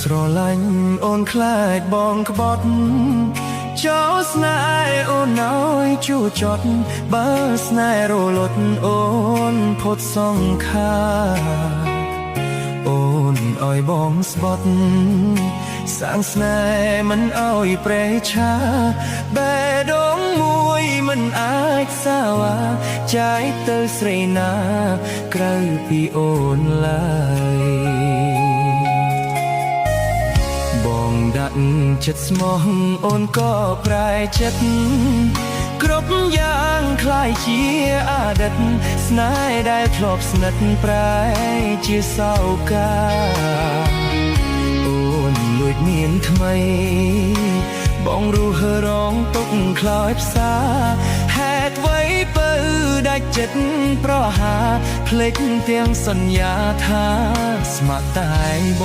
ស្រឡាញ់អូនខ្លាចបងក្បត់ចោលស្នេហ៍អូនឲ្យជួចត់បើស្នេហ៍រលត់អូនផុតសង្ខារអូនឲ្យបងស្បត់សាងស្នេហ៍មិនឲ្យប្រេឆាបេះដូងមួយមិនអាចសាវ៉ាចាយទៅស្រីណាក្រៅពីអូនឡើយ បងដាក់ចិត្តស្មោះអូនក៏ប្រែចិត្តគ្រប់យ៉ាងក្លាយជាអតីតស្នេហ៍ដែលធ្លាប់ស្និទ្ធប្រែជាសោកាអូនលួចមានថ្មី បងរស់រងទុកខ្លោចផ្សាហេតុអ្វីពៅដាច់ចិត្តប្រហាភ្លេចទាំងសន្យាថាស្ម័គ្រតែប